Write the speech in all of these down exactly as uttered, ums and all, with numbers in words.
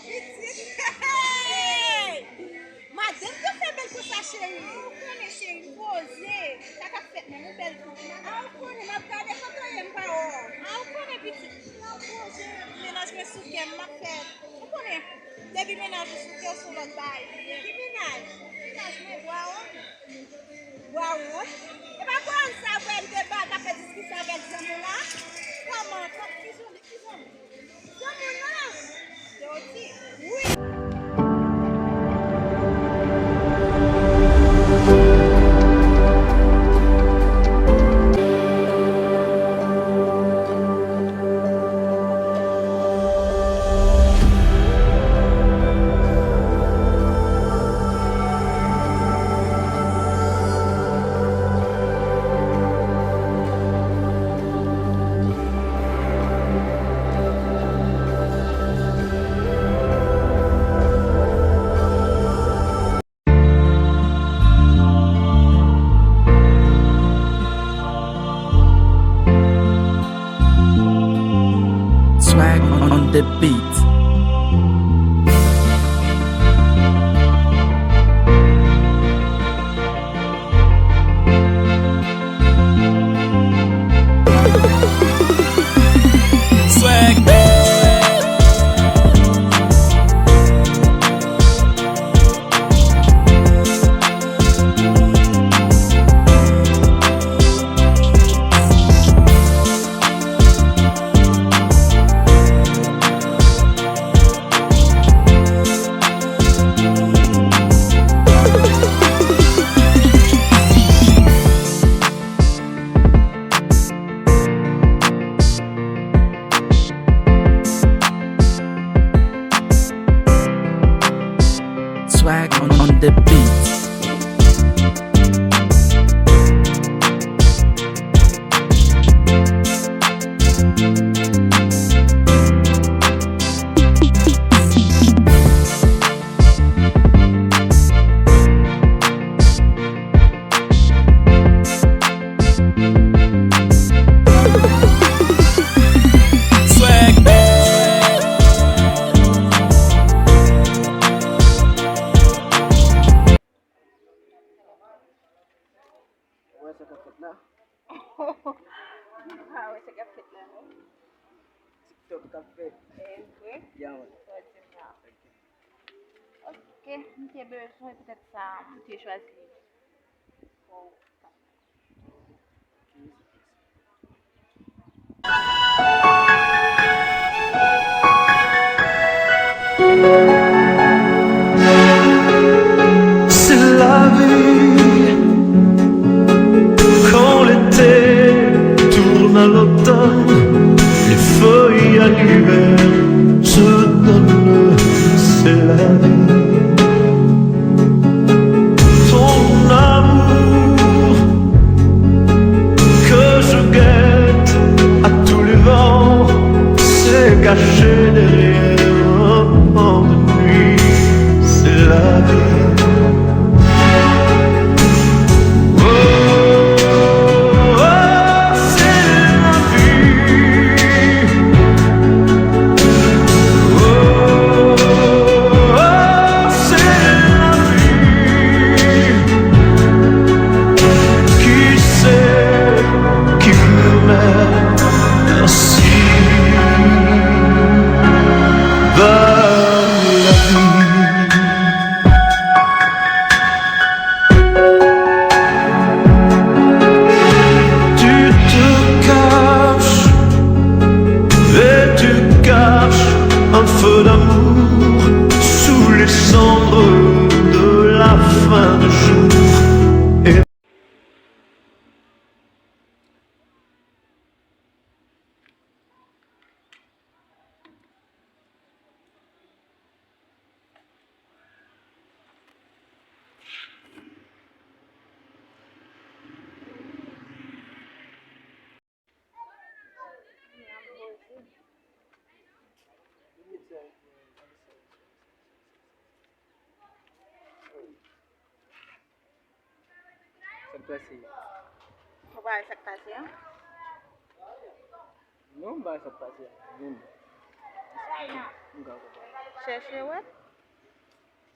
Pitit. Madanm yo fè bèl konsa, cheri. Ou konnen, cheri, m poze. Sa k ap fèt menm, ou bèl tou. A, ou konnen, m ap gade kote w ye, m pa wè w. A, ou konnen, pitit. M ap poze. Mennaj mwen sou kè m, m ap fè. Ou konnen, depi mennaj ou sou kè w, se yon lòt bagay li ye. Ki mennaj? Mennaj mwen, Bwa Won. Bwa Won? E pa Bwa Won sa vre, m te ba, t ap fè diskisyon avèk zanmi w la? Kòman? Kòm ki zanmi? Ki zanmi? Zanmi w nan? Dorothy? Wi. Swag on the beat. Swag. Swag on, on the beat. Swag. Ou wè sa k ap fèt la? Ah, wè sa k ap fèt la, non? TikTok k ap fèt. E vre? Ya, man. Sa di m la. Ok, m te bezwen, petèt sa, m te chwazi. C'est la vie. Quand l'été tourne à l'automne, les feuilles à l'hiver se donnent, c'est la vie. Ton amour que je guette à tous les vents s'est caché derrière un vent de nuit. C'est la vie. Oh, oh, c'est la vie. Oh, oh, c'est la vie. Qui sait qui me mène ainsi vers la vie. Tu te caches et tu caches un feu d'amour sous les cendres de la fin du jour. Et Sa k pase? Ou pa wè sa k pase an? Non, m pa wè sa k pase a. Menm. Chèche wè.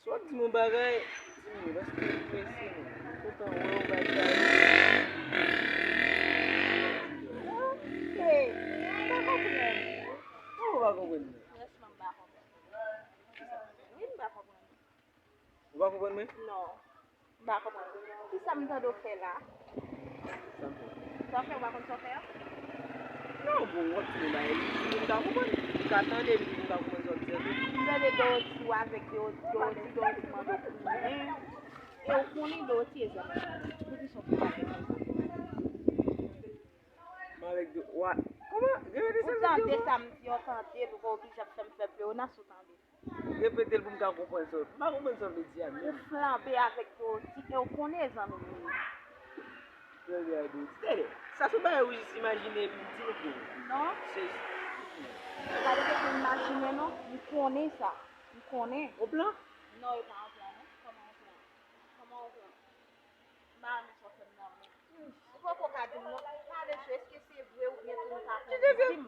Si w ap di m yon bagay, di m li, paske m prese, m kontan wè w, bagay sa yo. Ok, m pa konprann. Kòman w pa konprann mwen? Franchman, m pa konprann. Wi, m pa konprann. Ou pa konprann mwen? Non. M pa konprann. Kisa m tande w fè la? Sa m fè? Sa w fè, ou pa konn sa w fè a? Non, bon, w ap di m yon bagay, m ka konprann. M ka tande epi m ka konprann sa w ap di a tou. M tande Dorothy ou avèk Dorothy, Dorothy, Dorothy mande w konnen. E ou konnen Dorothy e zanmi m. Poukisa w fè bagay konsa? M avèk Do-, wa, kòman? Repete sa w di ankò. Ou tande sa m di, ou tande l, ou pa oblije ap fè m fè pleyonas, ou tande. Repete l pou m ka konprann sa w, m pa konprann sa w vle di a menm. Ou flanbe avèk Dorothy e ou konnen e zanmi m li ye. Flanbe avèk Dorothy. Tande, sa se yon bagay ou jis imajine epi w di l pou ou. Non. Se. Sa pa te kesyon imajine non, m konnen sa. M konnen. Yon plan? Non, e pa yon plan non. Kòman yon plan? Kòman yon plan? M pa renmen sa w fè m nan menm. Ou poko ka di m non. Pale cho, èske se vre oubyen tou nou pa konnen? Di m.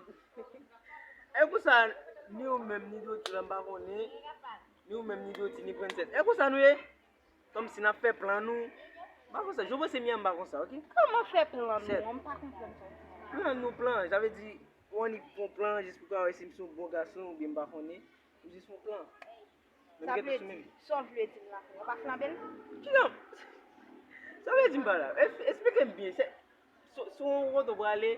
E konsa, ni ou menm, ni Doti la, m pa konnen. Ni ou menm, ni Doti, ni Prensès. E konsa nou ye? Kòmsi n ap fè plan nou. M pa konsa, jan w panse m ye a, m pa konsa, ok? Kòman fè plan nou an? M pa konprann sa w di. Plan nou, plan, sa vle di, ou annik fè yon plan jis pou ka wè si m se yon bon gason oubyen m pa konnen. M jis fè yon plan. Sa vle di, sa w vle di m la, w pa flanbe l? Kijan? Sa vle di m pa la? Es-, esplike m byen. Se, se, se yon kote w prale,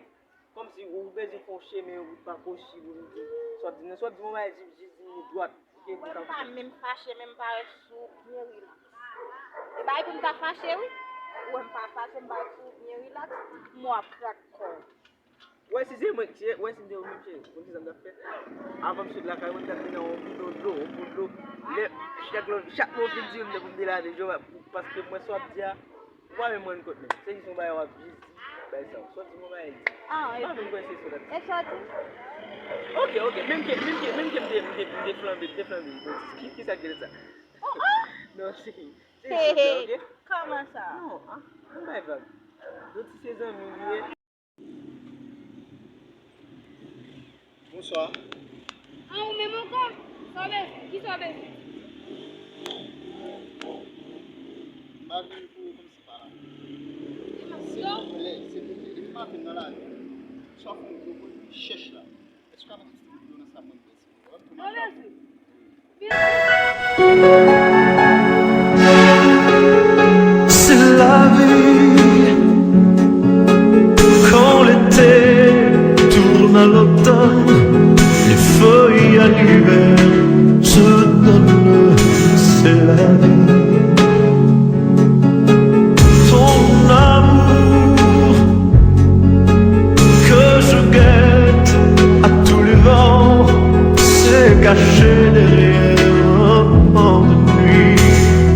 kòmsi ou bezwen fè yon chemen, ou pa kochi, ou vin di, sa w ap di m nan, sa w ap di m yon bagay, jis, jis di m li dwat. Ok, mwen m pa menm fache, men m parèt sou w byen rilaks. E bay pou m ta fache, wi. Ou wè m pa fache, m parèt sou w byen rilaks, m wè w ap krak kò w. Wè, si se mwen, si, wè, si m te ou menm, cheri, ou konn kisa m t ap fè? Avan m sot lakay mwen, m t ap vin nan yon bidon dlo, yon pot dlo. Lè, chak lè, chak lè w fin di m, m te pou m te lave je w, paske mwen sa w ap di a, ou pa menm rann kont menm. Se jis yon bagay w ap jis di, bay sa w. Sa w di m, yon bagay di. Ah, m pa menm kwè se sa w t ap di. E sa w di? Ok, ok, menm ke, menm ke, menm ke m te, m te, m te flanbe, m te flanbe. Bon, ki, kisa k gen sa? Oh, oh! Non, se, se jòk la, ok? Kòman sa? Non, ah, yon bagay vag. Doti se zanmi w li ye. Bonswa. Ah, ou menm ankò? Sa w bezwen? Kisa w bezwen? M pa vin pou kòmsi pa la. Silvouplè, silvouplè. Depi maten nan lari, sa w fè yon gwo boul chèch la. Èske w ka mete ti bout dlo nan sa mwen vèse? Sa w bezwen? C'est la vie. Quand l'été tourne à l'automne, les feuilles à l'hiver se donnent. C'est la vie. Ton amour que je guette à tous les vents s'est caché derrière un vent de nuit.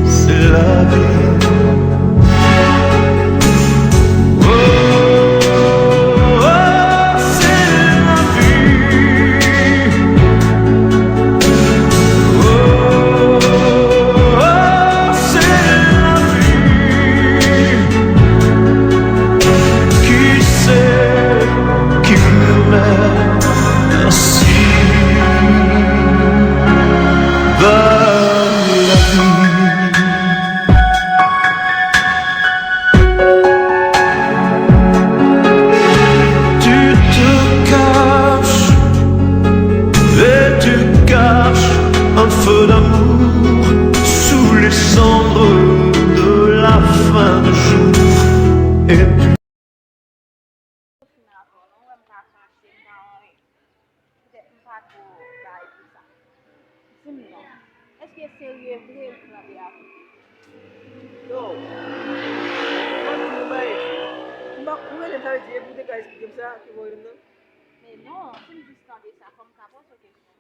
C'est la vie. Oh, oh, c'est la vie. Oh, oh, c'est la vie. Qui sait qui me mène ainsi vers la vie? Tu te caches et tu caches un feu d'amour sous les cendres de la fin du jour. Et puis Fin avè w non, wè m pa fache, m pa anyen. Poutèt m pa twò bay pou sa. Di m non, èske serye vre ou flanbe avè m? Yo, mwen di nou bagay, m pa, ou rele m, sa vle di, epi ou te ka esplike m sa, ki bò w rele m nan? Men non, si m jis tande sa, fò m ka poze w kesyon.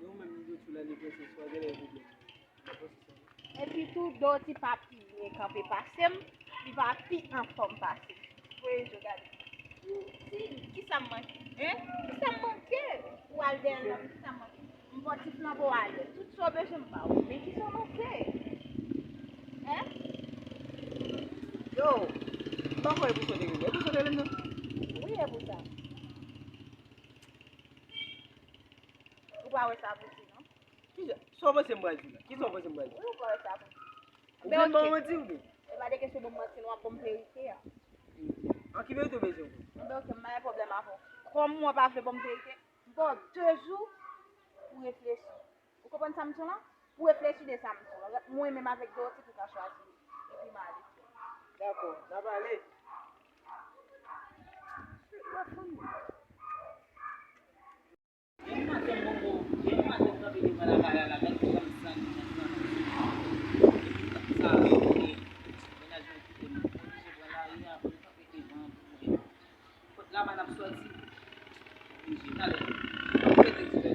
Yo menm, li di w la, li prese swa, genlè gen pwoblèm. Epi tou, Doti pa pi byen kanpe pase m, li pa pi anfòm pase m. Voye je w gade. Si, kisa m manke? Hein? Kisa m manke? Ou al dèyè l nan men, kisa m manke? M ba w ti flanbo ale. Tout sa w bezwen, m ba w. Men kisa w manke? Hein? Yo, m pa kwè e pou sa w te rele. E pou sa w te rele m nan? Wi, e pou sa. Ou Pa wè sa pou di, non. Kisa, sa w panse m pral di la? Kisa w panse m pral di? Wi, ou pa wè sa pou di. Ou vle m ba w manti oubyen? E pa de kesyon ban m manti, non, w ap ban m verite a. An, ki verite w bezwen? Enben, oke, m pa gen pwoblèm avè w. Kòm ou pa vle ban m verite, m ba w de jou pou reflechi. Ou konprann sa m di w lan? Pou reflechi de sa m di w lan. Mwen menm avèk Dorothy pou ka chwazi. Epi m ale. Dakò, n a pale. Shit, mwen fanmi. Depi maten m poko, depi maten m kanpe devan lakay la, la, gad kòman m sal nan, nan, nan, sa, mennaj mwen kite m, m oblije pran lari a pou m kanpe devan pou mwen. Kot la m al ap sòti, m oblije. Talè, m ap rete ti frè.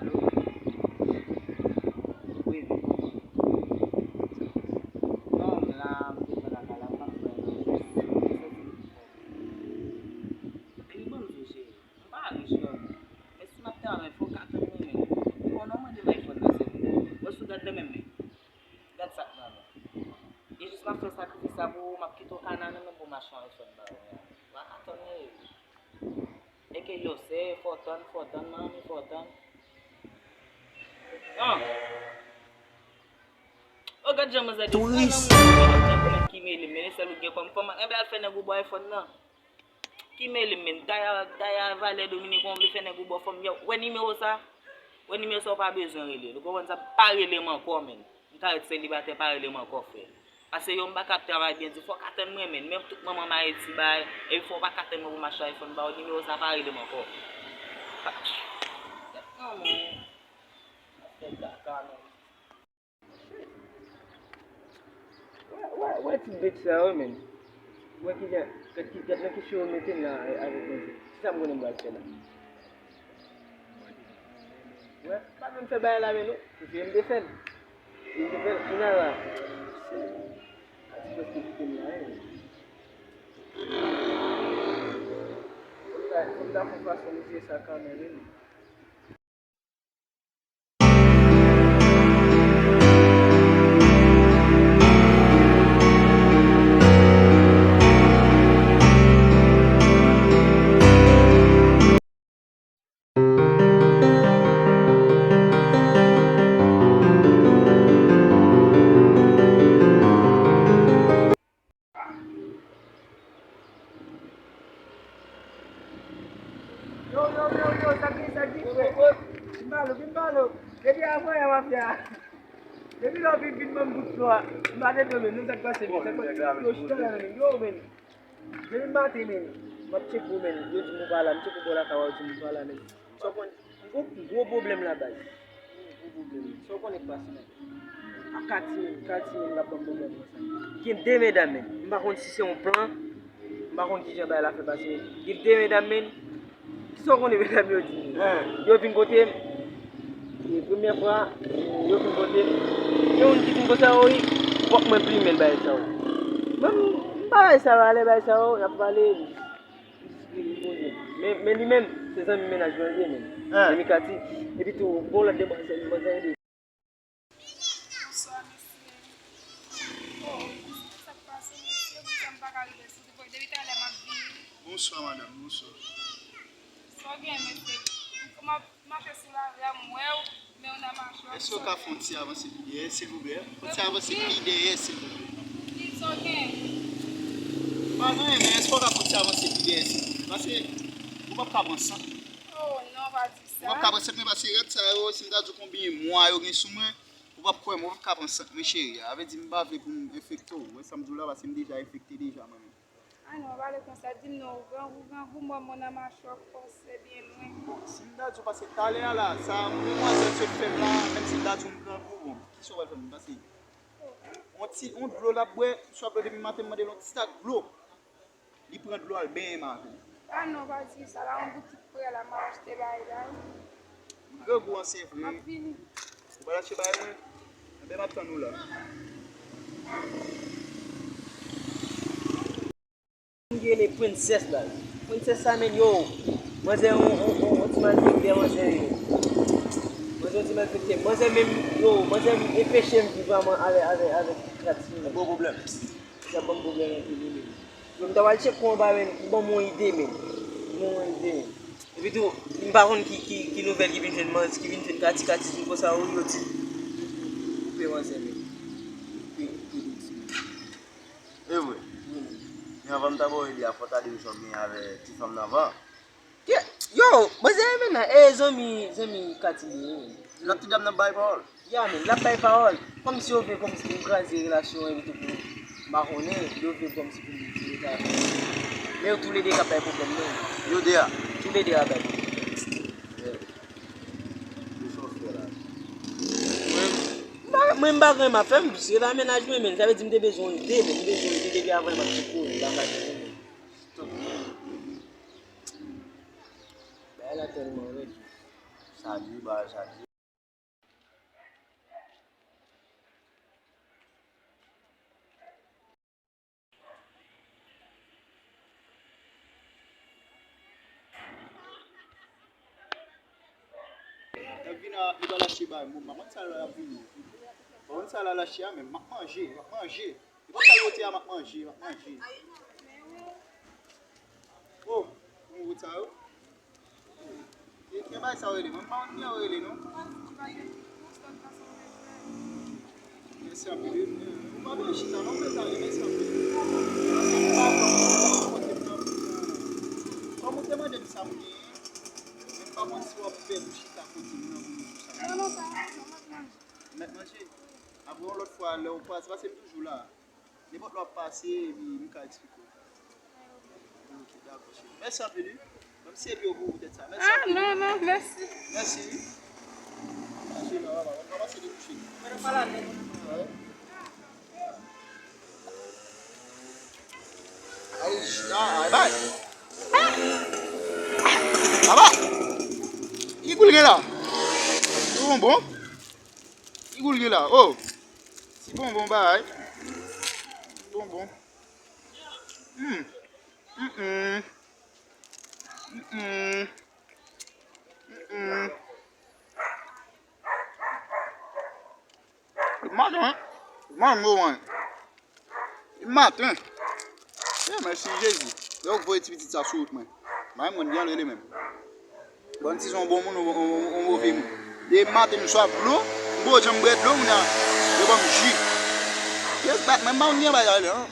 Alo? Wi. Non, m la, m devan lakay la, m pa fè anyen. Epi ban m di w, cheri, m pa rich non. Men si m ap travay, fò w ka tann mwen menm. Ou konnen w mande m iPhone nan sèt. Wè si w gad nan men m men. Gad sa k nan men. E jis m ap fè sakrifis sa pou ou, m ap kite w kana nan men pou m achte yon iPhone ba ou. W a ka tann mwen. Eke yo se, fò tann, fò tann, manmi, fò tann. An. O, gad jan manzè touris. Ki mele, mele sèl ou gen kòm fanm. Enben, al fè nèg ou ba iPhone nan. Ki mele, men. Daya, daya valè dominiken, ou vle fè nèg ou ba w fanm. Yo, wè nimewo sa? Wè nimewo sa, ou pa bezwen rele l. Ou konprann sa? Pa rele m ankò, men. M ka ret selibatè, pa rele m ankò, frè. Paske yo, m pa ka ap travay byen di, fò w ka tann mwen, men, menm tout manman m Ayiti bay, epi fò w pa ka tann mwen pou m achte iPhone ba w, nimewo sa pa rele m ankò. Pa, gad manman, ap fè kaka, men. Wè, wè, wè ti bèt sa yo, men. Wè kijan, gad ki, gad nan kesyon yo mete m la, avèk mwen. Kisa m konnen m pral fè la? Wè, m pa menm fè bagay la, men non. Paske m te fè l. M te fè l, kounye a la. Ati prèske kite m la, wi. Fò m ta, fò m ta fè yon fason m jere sa kanmenm, wi. Yo, yo, yo, yo, sa k gen, sa k gen, frè? Vin pale, vin pale. Depi avan yè mafya. Depi lè w vin, vin ban m bout flo a. M pa te dòmi, nou sa k pase, men. Sa k pase? Yo, chita la, men. Yo, men. Depi maten, men, m ap tcheke w, men. Yo di m ou pa la, m tcheke w bò lakay ou, yo di m ou pa la, men. Sa w konn, m gon gwo pwoblèm la, baz. Gwo pwoblèm. Sa w konnen k pase, men. A Kati, men, Kati, men, k ap ban m pwoblèm konsa. Gen de medam, men. M pa konn si se yon plan, m pa konn kijan bagay la fè pase, men. Gen de medam, men. Kisa w konnen medam yo di m? Yo vin kote m. E premyè fwa, yo vin kote m. Gen youn ki di m konsa, wi, fòk mwen plimen bagay sa yo. Mwen, m pa bay sa valè, bagay sa yo, y ap pale. Men, men li menm, se zanmi mennaj mwen li ye menm. Zanmi Kati. Epi tou, gon lòt demwazèl, demwazèl li. Bonswa, mesye. Oh, mesye, sa k pase, mesye? Poukisa m pa ka rive sou depo? Depi talè m ap vini. Bonswa, madanm, bonswa. Sa w gen, mesye? M ap mache sou lari a, m wè w, men w nan mache w. Èske w ka fè yon ti avanse pi dèyè, silvouplè? Yon ti avanse pi dèyè, silvouplè. Ki sa w gen? Pa gen anyen, men èske w ka fè yon ti avanse pi dèyè, silvouplè? Paske ou p ap ka pran sant. Oh, non, pa di sa. Ou p ap ka pran sant mwen, paske rad sa yo, si m ta di w konbyen mwa yo gen sou mwen, ou p ap kwè mwen, ou p ap ka pran sant mwen, cheri. A vle di, m pa vle pou m enfekte w. Ou wè sa m di w la, paske m deja enfekte deja, mwen menm. A non, pale konsa, di m non, ou grangou, grangou, mwen, mwen nan machwè fòse byen lwen. Bon, si m ta di w, paske talè a la, sa, demwazèl sot fè m la, menm si m ta di w m grangou, bon, kisa w pral fè m, paske yon ti, yon dlo l ap bwè, m swa dlo depi maten, m mande l yon ti sak dlo. Li pran dlo al benyen m avè l. A non, pa di sa, la yon boutik prè la, m ap achte bagay la, wi. M grangou an, se vre. M ap vini. Ou pral achte bagay mwen? Enben, m ap tann ou la. Moun ki rele Princess la. Princess sa, men, yo. Manzè, on, on, on, on ti malfektè, manzè, yo. Manzè, on ti malfektè. Manzè, menm, yo, manzè, enpeche m viv avèk, avèk, avèk krat, yo. Gwo pwoblèm. Sa ban m pwoblèm anpil, wi, menm. Mwen ta pral tcheke kò anba, men, ou ban m yon ide, men. Ou ban m yon ide, men. Epi tou, m pa konn ki, ki, ki nouvèl ki vin jwenn manti, ki vin jwenn Kati, Kati di m konsa, wi, yo di koupe manzè, men. Koupe, koupe doti, men. E vre? Wi, men. Men anvan m ta ba w ide a, fò w ta di m sa w genyen avè ti fanm nan avan. Ke, yo, manzè, men nan, e, zanmi, zanmi Kati li ye, men. Lòt ti dam nan bay pawòl. Ya, men, l ap bay pawòl. Kòmsi yo vle kòmsi pou m kraze relasyon an epi tou pou m pa konnen, yo vle kòmsi pou m di yo ta. Men yo toulede k ap bay pwoblèm, non. Yo de a? Toulede a bay pwoblèm. Yeah. Kisa w fè la? Mwen, m pa, mwen, m pa gen anyen m ap fè, m jis rele a mennaj mwen, men sa vle di m te bezwen yon ide, men m bezwen yon ide depi avan m ap di pou m pa ka jwenn, men. Bagay la tèlman rèd. Sa di, bagay sa di. L ap vini a, li pral achte bagay. Bon, m pa konn sa l ap vini. M pa konn sa l al achte a, men m ap manje, m ap manje. Nenpòt sa l pote a, m ap manje, m ap manje. Oh, bon, wout sa yo. Ki, ki bagay sa w rele? Mwen, m pa konn kijan w rele, non. Mèsi anpil, wi. Ou pa bezwen chita, non, mwen ta rele, mèsi anpil. Paske m pa konn kote m nan. Kòm ou te mande m sa m genyen, men m pa konn si w ap pè pou chita kote m nan pou m di w sa m genyen. Mèt manje. Apre yon lòt fwa, lè w pase, paske m toujou la. Nenpòt lè w ap pase, epi m ka eksplike w. Ok, dakò, cheri. Mèsi anpil, wi. Ban m sèvi w pou poutèt sa. Mèsi anpil. Ah, non, non, mèsi. Mèsi, wi. Mèsi, non, papa. Bon, papa, se de kouche. Mwen, pale avè w. Wi. Ay, chita, ay, bay. Papa! Ki gou l gen la? Ti bonbon? Ki gou l gen la? Oh! Ti bonbon, bay. Ti bonbon. Hmm. Mm-mm. Mm-mm. Mm-mm. Maten, hein? Maten, hein? Maten. Eh, mèsi Jezi. Lè w voye ti pitit sa sou wout mwen. Mwen, mwen byen rele menm. Bon, si se yon bon moun, yon, yon, yon move moun. Depi maten, m swaf dlo, m poko janm bwè dlo, kounye a, yo ban m ji. Yes, bat, mwen, m pa konn byen bay la, non.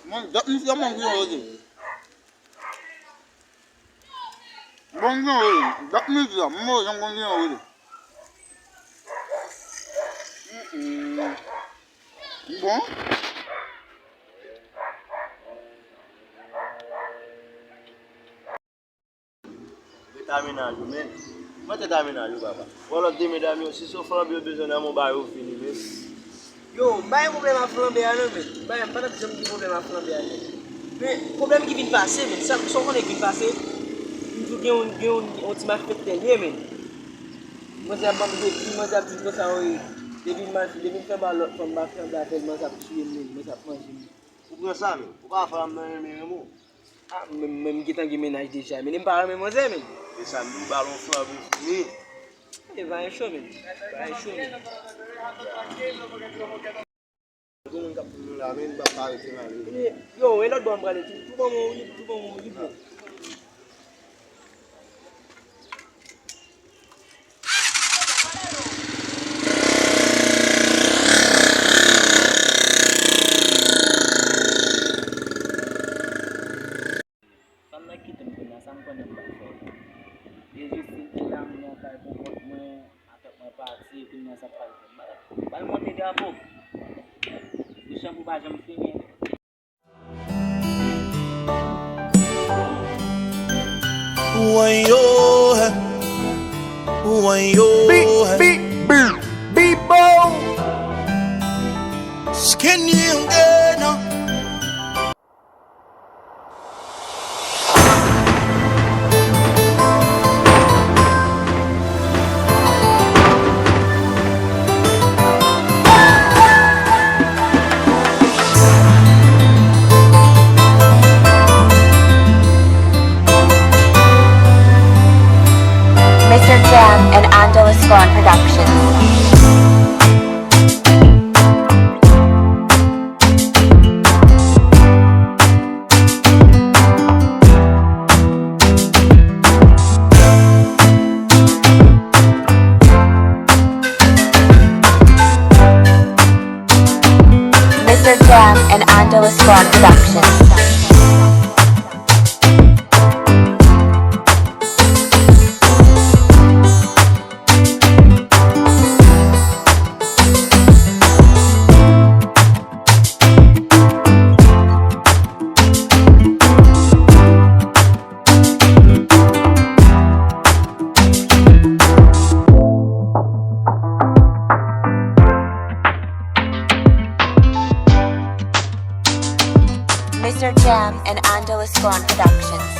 Mwen, dòt misye, mwen, yon kote. Bon, non, wi. Dòt misye, m mwen, yon bon, yon kote. Mm-mm. Bon. Rete a mennaj ou, men. Mwen tèt a mennaj ou, papa. Wè lòt de medam yo, si se flanbe yo bezwen nan men w, ba yo vini, men. Yo, m pa gen pwoblèm ak flanbe a, non, men. M pa, m pa t ap janm gen pwoblèm ak flanbe a, non. Men, pwoblèm ki vin pase, men, sa, sa w konnen ki vin pase, m toujou gen yon, gen yon, yon ti machete l ye, men. Manzè ap ban m defi, manzè ap di m konsa, wi. Depi m mache, depi m fè ba lòt fanm, m pa flanbe avè l, manzè ap tiye m, men, manzè ap manje m. Ou pran sa, men. Ou pa fè m nan renmen, renmen w. Ah, men, men m gentan gen mennaj deja, men m pa renmen manzè, men. E sa, m di w ba l yon flanbe fini. E pa gen cho, men. Pa gen cho, men. Gon moun k ap tann nou la, men m p ap arete la, men. Yo, e lòt bò m prale tou. Tou bon, wi, tou bon, wi, bon. Fanm nan kite m kounye a, sa m konnen m pral fè. Jezi, si l te la, m nan kay pou kont mwen, atòt mwen pati, kounye a sa pral fè. M pral, m pral monte drapo. Mechan pou pa janm fini. Wanyo, wanyo. Bi, bi, bi, bibo. Skinny again. Mister Jam and Angeles Swan Productions. Productions.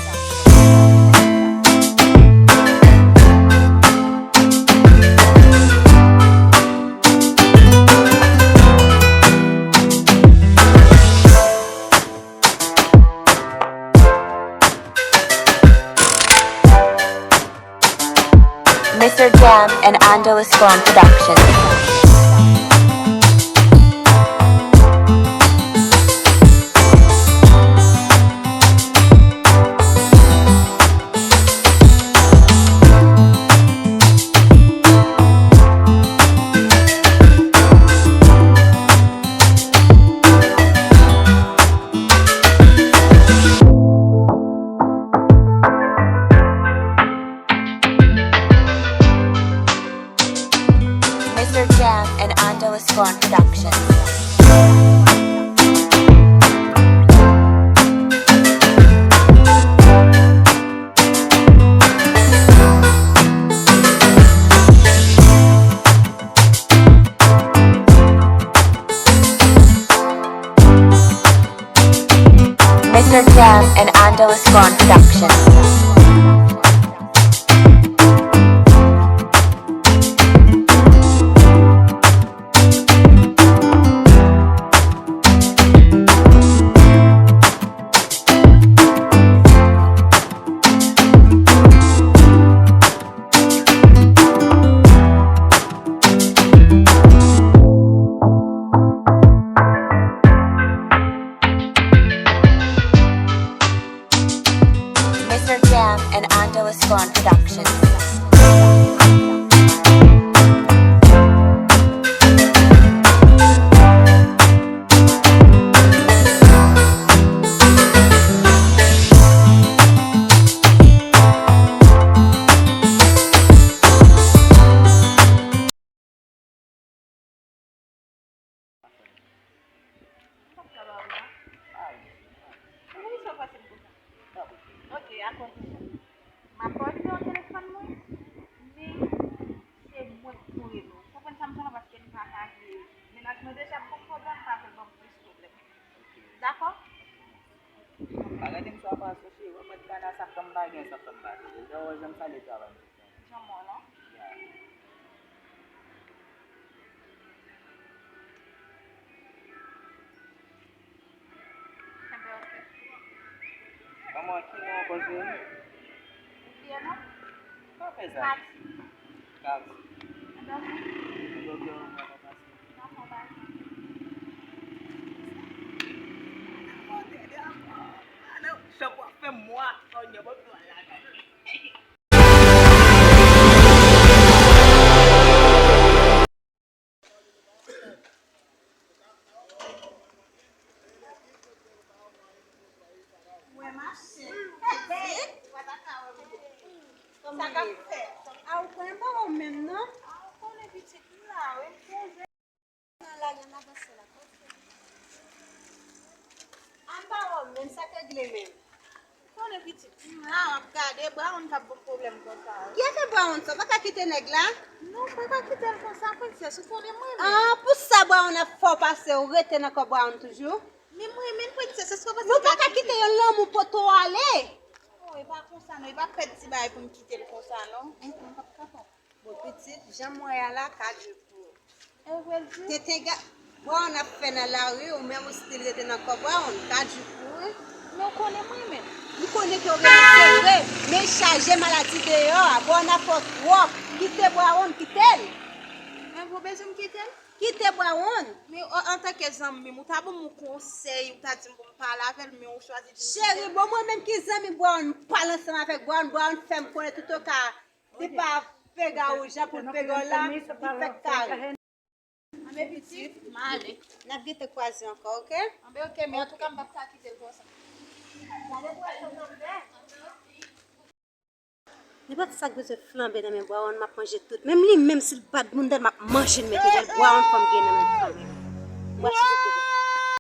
Mister Jam and Angela Scorn Productions. Mister Jam and Angela Scorn Productions. Mister Jam and Angela Scorn Productions. Mister Jam and Angela Scorn Productions. Sa w ap fè la, Rina? Ay, ay. Poukisa w pase m konsa? Sa pou di? Ok, akoz de sa. M ap pran nimewo telefòn mwen, men se mwen ki pou rele w. Ou konprann sa m pran la paske m pa ka vle. Mennaj mwen deja ap ban m pwoblèm, m pa vle l ban m plis pwoblèm. Ok. Dakò? Pa gade m sou apa sou cheri, mwen t ka nan sa fè m pa gen, sa fè m pa gen. Deja w wè jan m salye travay m. Jan mò lan. Enben, ok. Kòman, ki non ankò, cheri? Ou bliye non? Pa fè sa. Kati. Kati. Enben, ok. Enben, ok, mwen pa pase. Dakò, bye. Dakò, tèt ankò. Alò, chan pou ap fè mwa. Kònye, bon, mwen lakay. Wè, machè. Sa k ap fèt? A, ou pran pa w menm, non? A, ou konnen pitit m la, wi, m poze. Nan lari an avanse la, kote? A, m pa wè w menm, sa k regle menm? Ou konnen pitit m la, w ap gade, Brown k ap ban m pwoblèm konsa. Ki afè Brown sa? Ou pa ka kite nèg la? Non, m pa ka kite l konsa, prensès, ou konnen mwen menm. A, pou sa Brown ap fè w pase, ou rete nan kò Brown toujou? Men mwen menm, prensès, èske w panse... Non, ou pa ka kite yon lanmou pote w ale. Oh, e pa konsa non, e pa fè ti bagay pou m kite l konsa non. Mm, mm, m p ap kapab. Bon, pitit, jan m wè a la, ka di pou ou. E vre l di? Tenten ga-, Brown ap fè nan lari, ou menm ou still rete nan kò Brown, ka di pou ou, wi. Men w konnen mwen menm. M konnen ke w renmen, se vre, men chaje maladi deyò a. Brown ap fè w twòp. Kite Brown, kite l. Men ou bezwen m kite l? Kite Brown. Men, o, antanke zanmi m, ou ta ban m yon konsèy, ou ta di m pou m pale avè l, men ou chwazi di m kite l. Cheri, bon, mwen menm ki zanmi Brown, m pale ansanm avèk Brown, Brown fè m konnen toutoka li pa pega ou jan pou l pega w la, li fèk kare. Anben pitit, m ale. N ap gentan kwaze ankò, oke? Anben oke, men antouka m p ap ka kite l konsa. Nenpòt sa k bezwen flanbe nan men Brown, m ap manje tout. Menm li menm, si l bat bounda l, m ap manje l, mete dèyè l. Brown fò m gen nan men l kanmenm. M pral chita kote.